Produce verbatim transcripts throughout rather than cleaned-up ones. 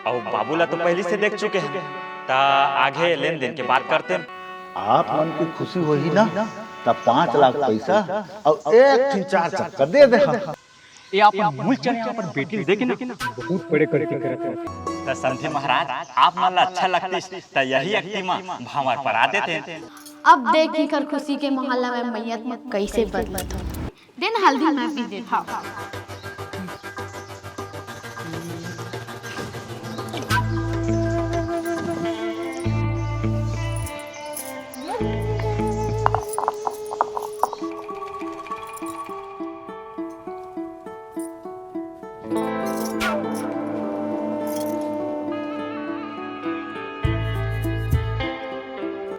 अउ बाबू ला तो पहिली से देख चुके हन, त आगे लेन देन के बात करते हैं। आप मन के खुशी होही ना, त पाँच लाख पैसा अउ एक ठिन चार चक्का दे दे हम। ये अपन मूल चले अपन बेटी ल देखे ना, बहुत बड़े करके करत हे। त समधी महाराज, आप मन ला अच्छा लगतिस त यही अक्ति म भांवर परा देते। अब देख इकर खुशी के माहौल ला मैं मइयत म कइसे बदलत हूँ। देन हल्दी मैं पी देत हव।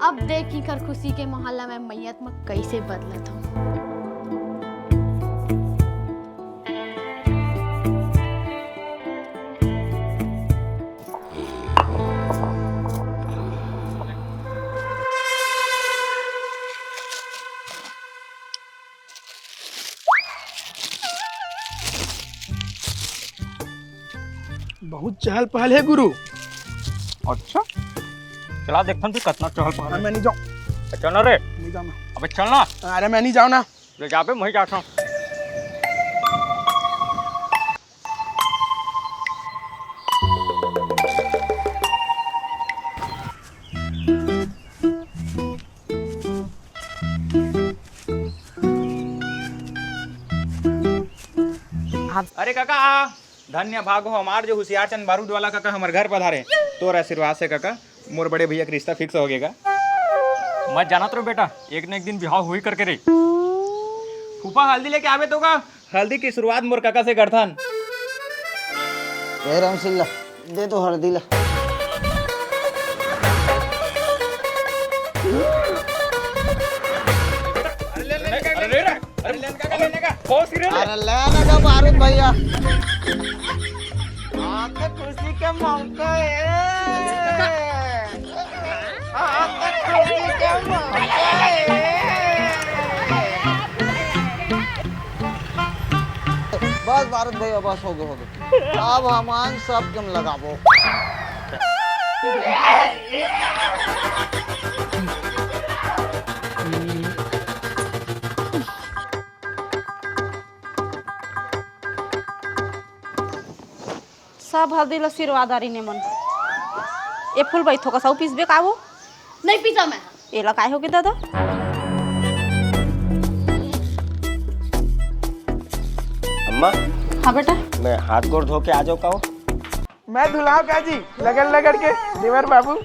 अब देख इकर खुशी के माहौल ला मैं मइयत म कइसे बदलत हूँ। बहुत चहल पहल हे गुरु। अच्छा, चला देखथन फिर कतना चहल पहल हे। मैं नहीं जाऊँ। चल ना रे। नहीं जाऊँ मैं। अबे चल ना। अरे मैं नहीं जाऊँ ना। ले जाबे, मैं जाथों। अरे काका, धन्य भाग हो हमार जो हुसियार चंद बारूद वाला काका हमर घर पधारे। तोर आशीर्वाद से काका, मोर बड़े भैया के रिश्ता fix हो गे गा। मैं जानत रहों बेटा, एक न एक दिन बिहाव होही करके रे। फूफा, हल्दी लेके आबे तो गा। हल्दी के शुरुआत मोर काका से करथन। ए रामसिल्ला, दे तो हल्दी ला। अरे ले, ले, ले, ले, ले। अरे लेने का, लेने का। बहुत serious है। अरे लेने का बारूद भैया। आज तो खुशी का मौका है। आज तो खुशी का मौका है। बस बारूद भैया, बस हो गए, हो गए। अब हमन सब के म लगाबो। सब हल्दी ल सिरवा डारिन ए मन। ए फूल बई थोकस अउ पीसबे का वो? नहीं पीसा मैं। एला काय होगे दादा? अम्मा। हाँ बेटा। मैं हाथ गोड़ धो के आ जाऊँ का वो? मैं धुलाव का जी, लगड़ लगड़ के देवर बाबू।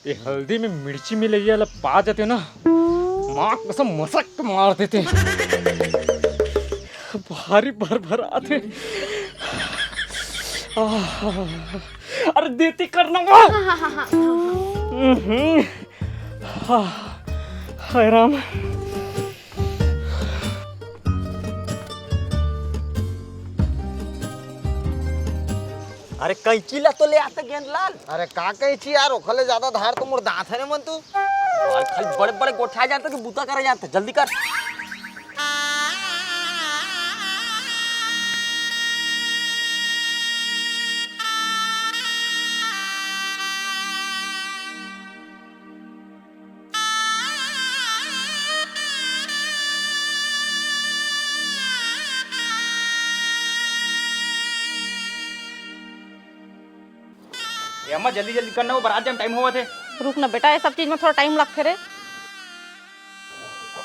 ये हल्दी में मिर्ची मिलइया ला पा जाते ना, माँ कसम मसक के मार देते। भारी भर भर आते। आह, अरे देती करना वो। हाँ, हाँ, हाँ, हाँ, हाँ, हाँ। हम्म, हाँ, हाय राम। अरे कैंची ला तो ले आते गेंदलाल। अरे का कैंची यार, ओखर ले ज्यादा धार तो मोर दांत हे रे मंतू। अरे खाली बड़े बड़े गोठा जानते कि बूता करे जानते, जल्दी कर। ए अम्मा, जल्दी जल्दी करना, वो बारात जाम टाइम होवत हे। रुक ना बेटा, ये सब चीज में थोड़ा टाइम लगथे रे।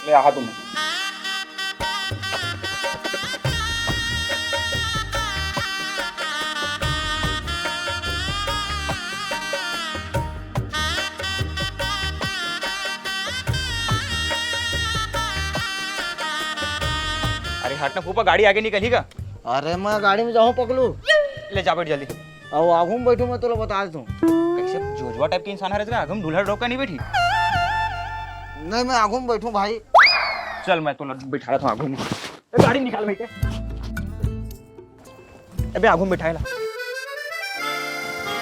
ले आहा तुम। अरे हट ना फूफा, गाड़ी आगे निकलही का? अरे मैं गाड़ी में जाहूँ पकलू। ले जा बैठ जल्दी। अउ आघू में बैठू, मैं तोला बता देथों। कैसे जोजवा टाइप के इंसान हरे रे, आघू में ढूल्हा डोका नहीं बैठी। नहीं, मैं आघू में बैठू भाई। चल मैं तोला बिठा देथों आघू में। ए, गाड़ी निकाल बेटे। अबे आघू में बिठाए ला।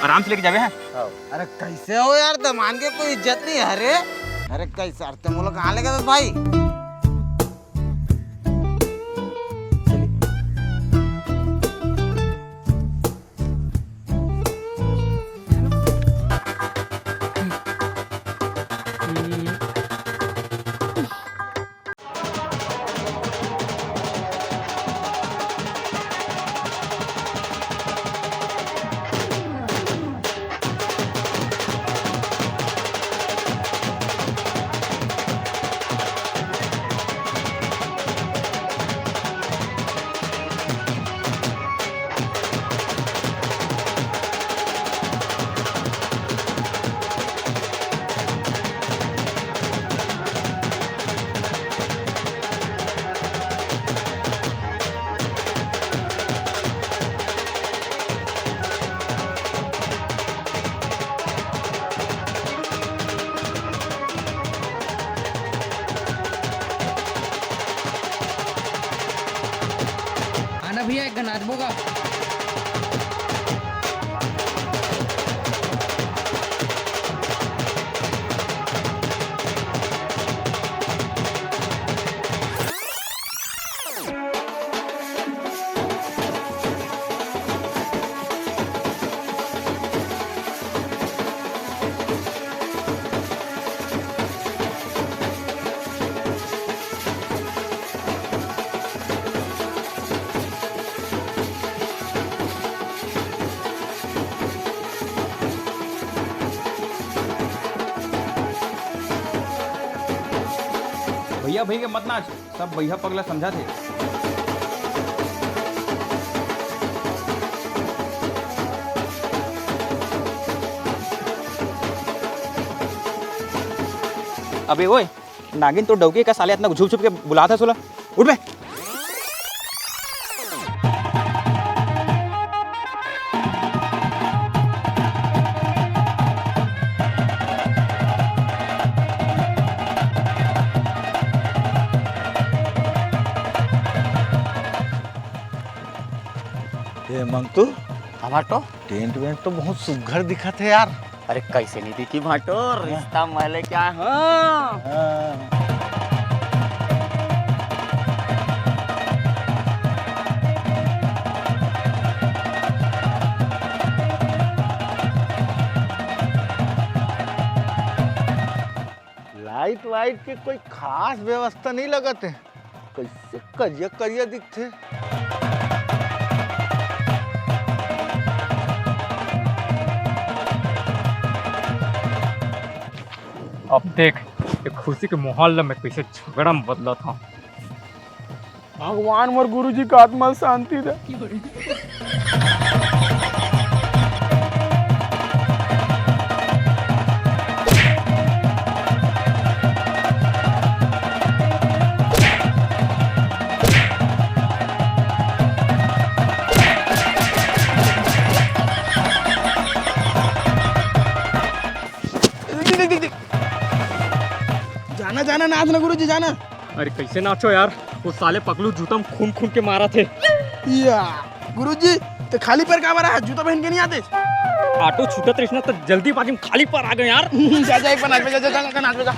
आराम से लेके जाबे हैं। अरे कैसे हो यार, दमान के कोई इज्जत नहीं हे रे। अरे कैसे, अरे ते मोला कहाँ लेके दस भाई? आना भैया, एक गन आदमो का। भैया, भैया मत नाच, सब भैया पगला समझा थे। अबे ओए, नागिन तो डौकी का साले, इतना छुप छुप के बुलात हस ओला। उठ बे। ए मंगतू, हमार तो टेंट वेंट तो बहुत सुघर दिखत हे यार। अरे कैसे नहीं दिखी भाटो, रिश्ता महले क्या हो। हाँ। लाइट वाइट के कोई खास व्यवस्था नहीं लगत हे। कैसे करिया करिया दिखथे। अब देख, ये खुशी के माहौल ला मैं कैसे झगड़ा में बदलत हूँ। भगवान मोर गुरुजी का आत्मा ल शांति दे। जाना, नाच ना गुरुजी, जाना। अरे कैसे नाचो यार, वो साले पगलू जूता में खून खून के मारा थे। या गुरुजी, तो खाली पैर का बारा है, जूता पहन के नहीं आते? ऑटो छूटत रहिस ना, तो जल्दीबाजी में खाली पैर आ गए यार। जा जा, एक बार नाच बजा, जा जा, जा, नाच बजा।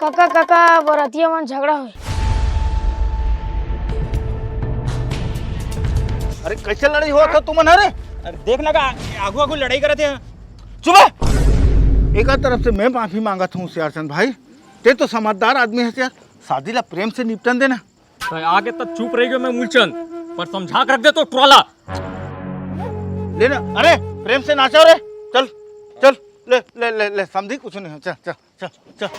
काका, काका, बरतिया मन झगड़ा होय। अरे, कैसे लड़ाई होत हे तुमन? अरे, अरे देख ना का, आगू आगू लड़ाई करत हे। चुप हे। एक तरफ से मैं माफी मांगत हूँ सियारचंद भाई, ते तो समझदार आदमी हे यार, शादी ला प्रेम से निपटन देना। तो आगे तक चुप रह गयो मैं मूलचंद, पर समझा के रख दे तो टोला। ले ना, अरे प्रेम से नाचा रे, चल, चल, ले, ले, ले, ले, समझी कुछ नहीं, चल, चल। चल, चल।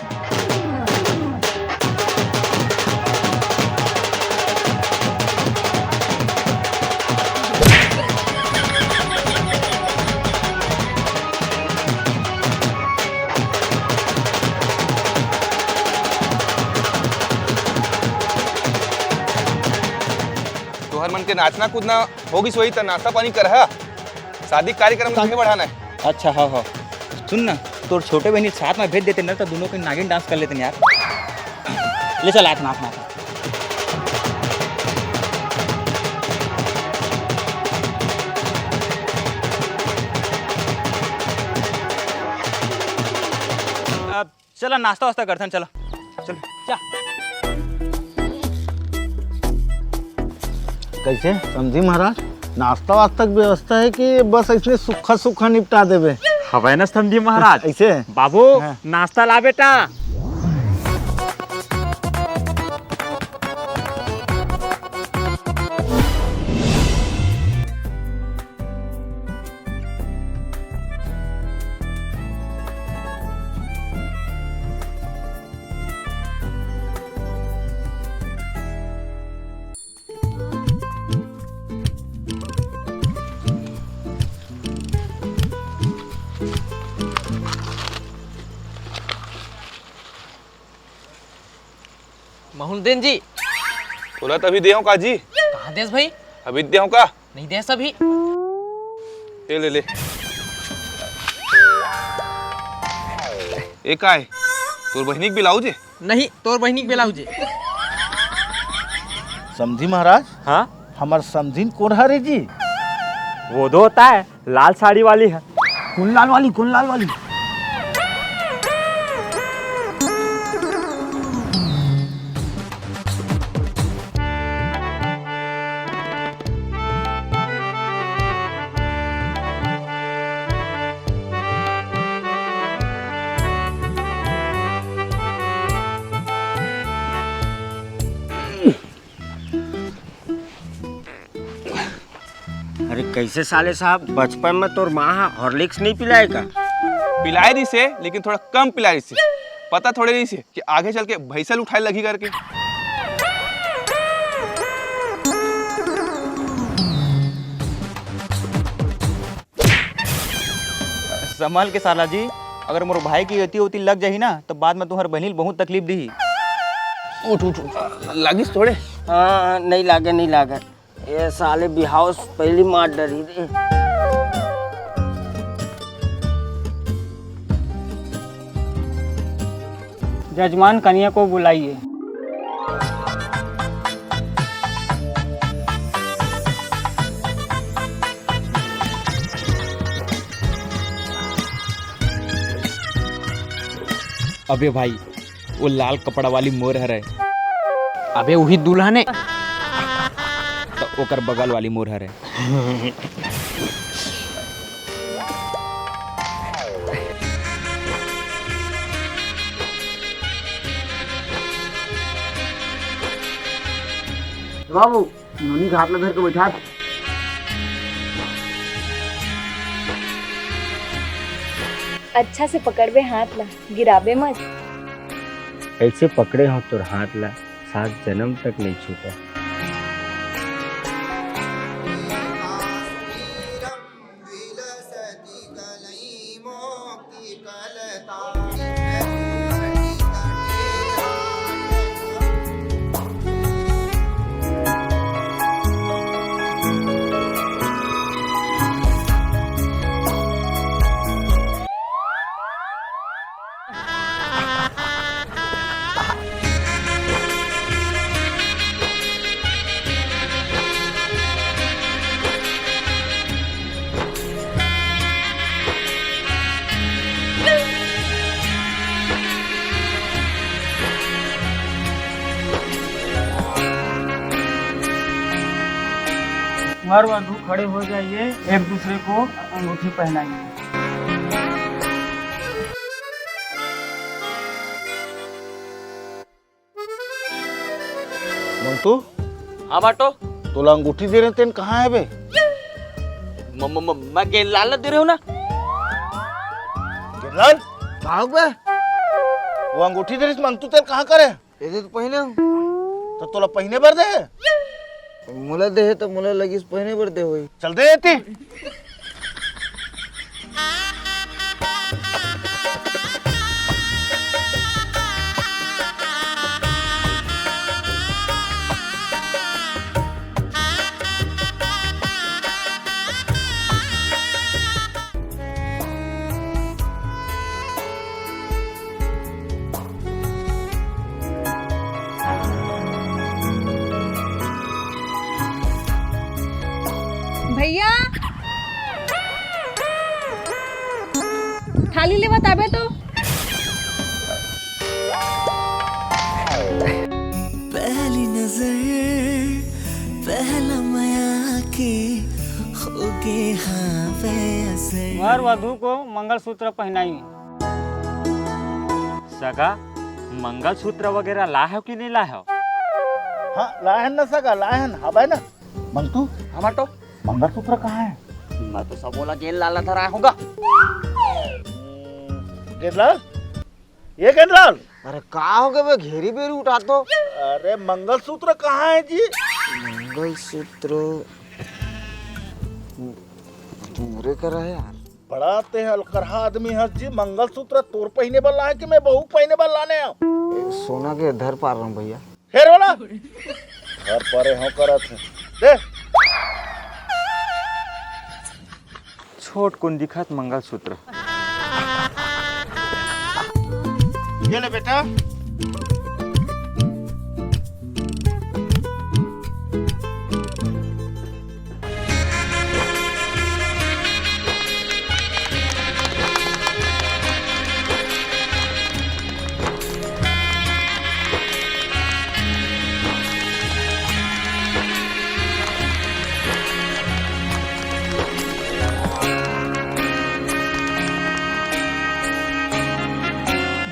तुहर मन के नाचना कूदना हो गिस होही, त नाश्ता पानी करहा। शादी कार्यक्रम आगे बढ़ाना हे। अच्छा, हाँ, हाँ। सुन ना, तोर छोटे बहिनी साथ में भेज देते ना, तो दोनों के नागिन डांस कर लेते यार। ले चल, आत नाच, नाच। अब चला, नाश्ता वास्ता करथन, चला। चल। जा। कैसे समझी महाराज, नाश्ता वास्ता के व्यवस्था हे कि बस ऐसने सूखा सूखा निपटा देबे? हवय ना समझी महाराज। ऐसे? बाबू, हाँ। नाश्ता ला बेटा। महुलदेन जी। तोला तभी दे हूँ का जी? कहाँ देस भाई? अभी दे हूँ का? नहीं देस अभी। ये ले ले। ये का हे? तोर बहिनी के ब्लाउज हे? नहीं, तोर बहिनी के ब्लाउज हे। समझी महाराज? हाँ? हमर समझिन कोन हरे जी? वो दो होता है। लाल साड़ी वाली हे। कोन लाल वाली, कोन लाल वाली? अरे कैसे साले साहब, बचपन में तोर माँ हा हॉर्लिक्स नहीं पिलाए का? पिलाए रहिसे, लेकिन थोड़ा कम पिलाए रहिसे। पता थोड़े रहिसे कि आगे चल के भैंसा ल उठाए लगही करके। संभाल के साला जी, अगर मोर भाई के एती ओती लग जाही ना, तो बाद में तुम्हार बहिनी ल बहुत तकलीफ दीही। उठ, उठ, उठ। लागिस थोड़े? हाँ, नहीं लागे, नहीं लागे। ये साले बिहाव से पहली मार डरी रे। जजमान, कनिया को बुलाइए। अबे भाई, वो लाल कपड़ा वाली मोर हरे। अबे, वही दुल्हन हे। तो ओकर बगल वाली मोर हरे। बाबू, नोनी घाट ला धर के बैठा। अच्छा से पकड़बे हाथ ला, गिराबे मत। ऐसे पकड़े हो तोर हाथ ला, सात जन्म तक नहीं छूटे। वर वधू खड़े हो जाइए, एक दूसरे को अंगूठी पहनाइए। मंगतू, हाँ बाटो। तोला अंगूठी दे रहे तेन कहाँ है बे? म-, म-, म-, मैं गेंदलाल ला दे रहे हूँ ना। गेंदलाल? का हो बे? वो अंगूठी दे रहे मंगतू तेन कहाँ करे? ये दे तो पहने हूँ। तो तोला पहने बर दे? मोला दे है तो मोला लगिस पहने बर दे होई। चल दे एती। भैया, थाली ले बताबे तो। पहली नजर, पहला मया के हो गे हावे असर। वर वधू को मंगलसूत्र पहनाई। सगा, मंगलसूत्र वगैरह लाए हो कि नहीं लाए हो? हाँ, लाए हन ना सगा, लाए हन। हबे ना? मंगतू? हमार तो मंगलसूत्र कहाँ है? मैं तो सब ओला गेंदलाल ला धराए होगा। गेंदलाल? ये गेंदलाल? अरे का हो गए बे, घेरी बेरी उठा तो। अरे मंगलसूत्र कहाँ है जी? मंगलसूत्र दूरे करा है यार। बड़ा ते अलकरहा आदमी हस जी, मंगलसूत्र तोर पहिने बर लाए कि मैं बहू पहिने बर लाने आऊं? सोना के धर पार रहा हूँ भैया। फेर वाला? घर परे हो करत है। दे। छोट कुन दिखत मंगलसूत्र। ये ले बेटा।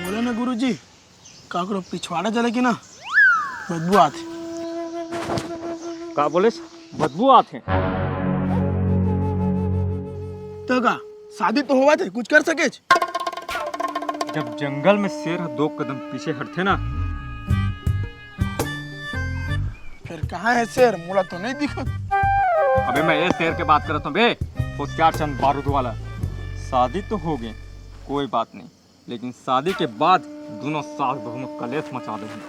बोले ना गुरुजी, काकरो पिछवाड़ा जले कि ना, बदबू आथे। का बोलेस? बदबू आथे। तो का, शादी तो होवत है, कुछ कर सकेच? जब जंगल में शेर ह दो कदम पीछे हटथे ना। फिर कहाँ है शेर? मोला तो नहीं दिखत। अबे मैं ये शेर के बात करत हूँ बे, वो चार चंद बारूद वाला। शादी तो हो गए, कोई बात नहीं, लेकिन शादी के बाद दोनों सास बहू में कलेश मचा देंगे।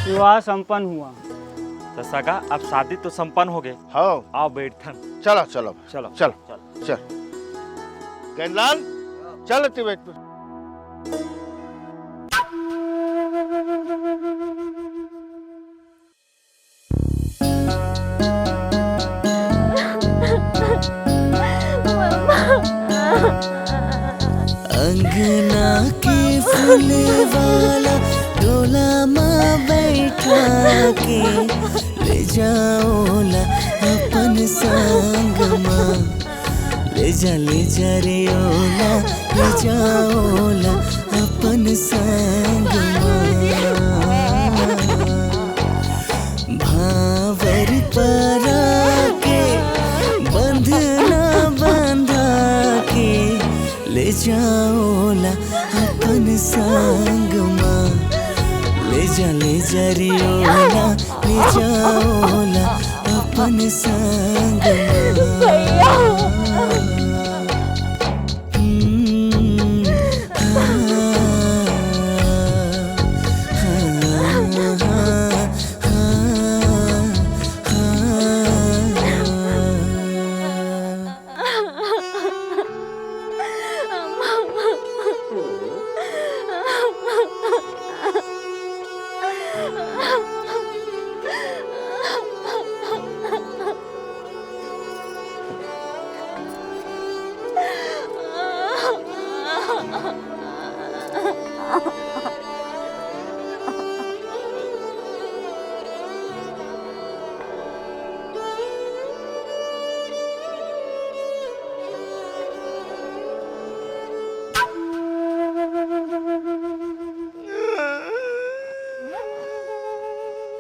विवाह संपन्न हुआ। तो सगा, अब शादी तो संपन्न हो गए। हाँ। आओ बैठन। चलो, चलो। चलो। चलो। चलो। चल। गैंदलाल, चल एती बैठ तू। अंगना के फूले वाला डोला मा बैठा के ले जाओ ला अपन संग मा। ले जा, ले जा रे ओला, ले जा ओला अपन संग मा। भांवर परा के बंधना बंधा के ले जा ओला अपन संग मा। ले जा, ले जा रे ओला, ले जा ओला अपन संग मा। भैया। हम्म,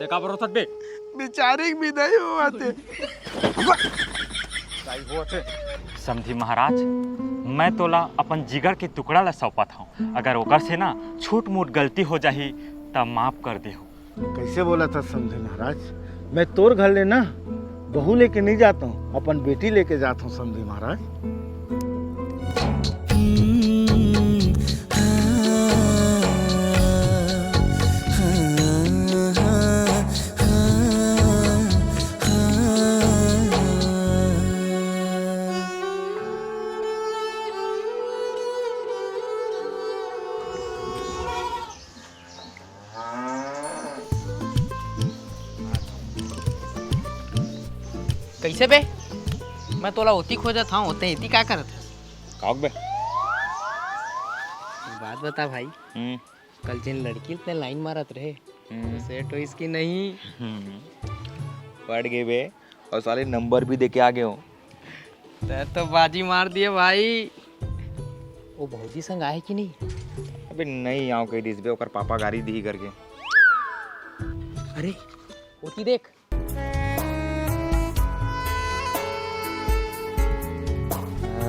का बरोसत बे? बिचारी के बिदाई होवत हे। समधी महाराज, मैं तोला अपन जिगर के टुकड़ा ला सौंपत हूँ। अगर ओकर से ना छोट मोट गलती हो जाही, त माफ कर देहू। कैसे बोलत हस समधी महाराज? मैं तोर घर ले ना बहू लेके नहीं जात हूँ, अपन बेटी लेके जात हूँ समधी महाराज। कैसे बे? मैं तोला ओती खोजत हूँ, ओते एती का करत हस? काहक बे? बात बता भाई, हम्म। कल जिन लड़की इतने लाइन मारत रहे, हम्म। तो सेट होइस कि नहीं? हम्म। पड़ गए बे, और साले नंबर भी देके आ गए हो। तै तो बाजी मार दिए भाई। वो भौजी संग आए कि नहीं? अबे नहीं आओ कह दिस बे, ओकर पापा गारी दी करके। अरे, ओती देख।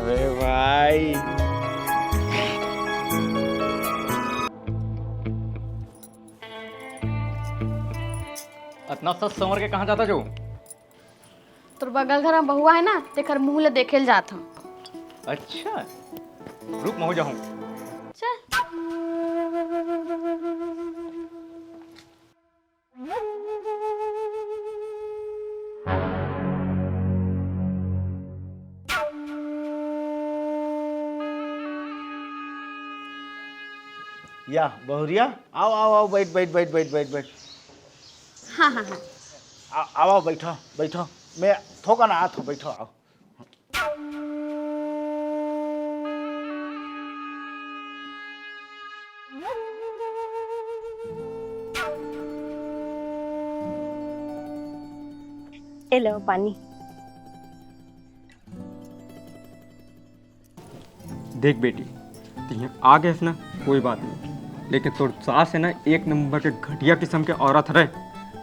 अरे भाई। अतना सस संवर के कहाँ जाता जो? तोर बगल घर में बहुआ है ना, तेकर मुंह ले देखे ल जात हूँ। अच्छा, रुक, महूँ जाहूँ। चल। या बहुरिया, आओ, आओ, आओ, बैठ, बैठ, बैठ, बैठ, बैठ, बैठ। हाँ, हाँ, हाँ। आ-, आओ, आओ, बैठो, बैठो। मैं थोकन आत हूँ, बैठो, आओ। ए लो पानी। देख बेटी, तिहे आ गए ना, कोई बात नहीं, लेकिन तोर सास है ना, एक नंबर के घटिया किस्म के औरत हरे,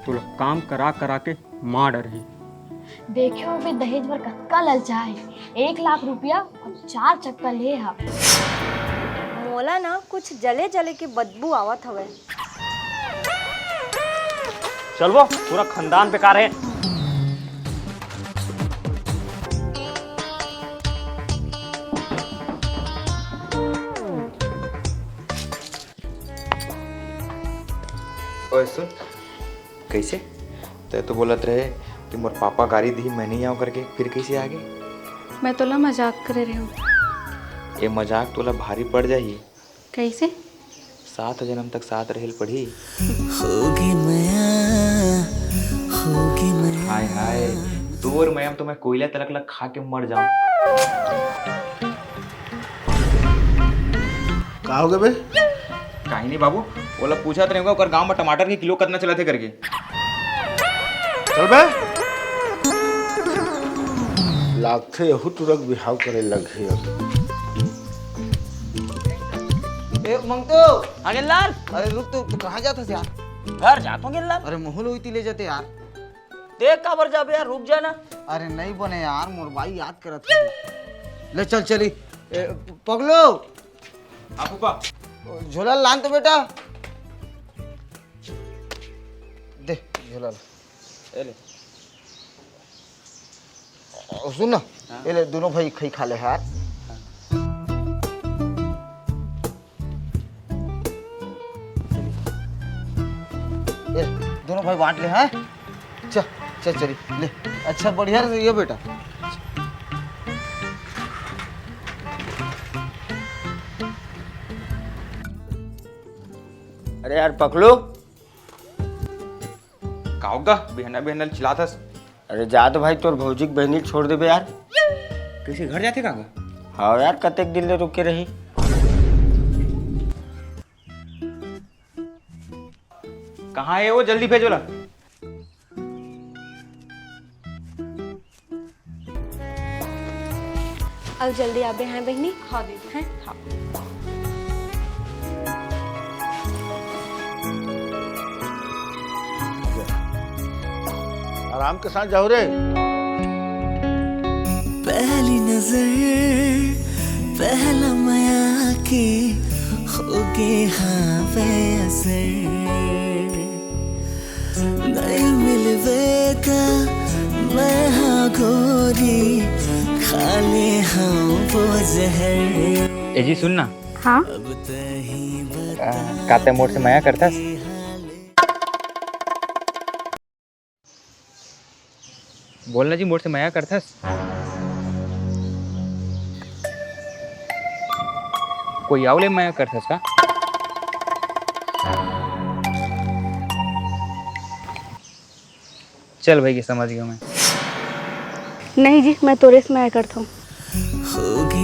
तोला काम करा करा के मार डरही। देखे होबे दहेज बर कतका ललचाए हे, एक लाख रुपया अउ चार चक्का ले हा। मोला ना कुछ जले जले के बदबू आवत हवय। चल वो, पूरा खानदान बेकार है। ओए सुन, कैसे? तै तो बोलत रहे कि मोर पापा गारी दी, मैं नहीं आऊँ करके, फिर कैसे आ गए? मैं तोला मजाक करे रहे हूँ। ये मजाक तोला भारी पड़ जाही। कैसे? सात जन्म तक साथ रहेल पड़ही। होगी मया, होगी मया। हाय हाय, तोर मया म तो मैं कोयला तलक ला खा के मर जाऊं। का हो गे बे? काहे नहीं बाबू, ओला पूछत रहेंगे ओकर गांव में टमाटर के किलो कितना चलत हे करके। चल बे। लागथे यहू टुरा के बिहाव करे लगही अब। ए मंगतो। हाँ गिल्लाल। अरे रुक, तू, तू कहाँ जात हस यार? घर जात हूँ गिल्लाल। अरे महूं ल उइती ले जाते यार। देख काबर जाबे यार, रुक जा ना। अरे नहीं बने यार, मोर बाई याद करत हे। ले चल चली। ए, पगलू। हाँ फूफा। झोला लान तो बेटा। दे, झोला ला। ए ले। अ, सुन ना, हाँ। ए ले, दोनों भाई खई खा ले यार। हाँ। ए, दोनों भाई बांट ले, हाँ? चल, चल, चली, ले। अच्छा, बढ़िया से ये बेटा। अरे यार, पकलू। का होगा? बिहना बिहना चिल्लात हस। अरे जा तो भाई, तोर भौजी के बहिनी छोड़ देबे यार। कैसे घर जाते का गा? हाँ यार, कतेक दिन ले रुके रही। कहाँ है वो? जल्दी भेजो ला। अब जल्दी आबे हैं बहिनी। हाँ दीदी। हैं? हाँ। आराम के साथ जाओ रे। पहली नजर, पहला मया के होगे हावे असर। नहीं मिलवे का मैं हाँ गोरी, खा ले हाँ वो जहर। ए जी, सुन ना। हाँ? अब तही बता। आ, का ते मोर से मया करथस? बोल ना जी, मोर से मया करथस? कोई आऊ ले मया करथस का? चल भाई, के समझ गया मैं। नहीं जी, मैं तोरे से मया करथों। होगे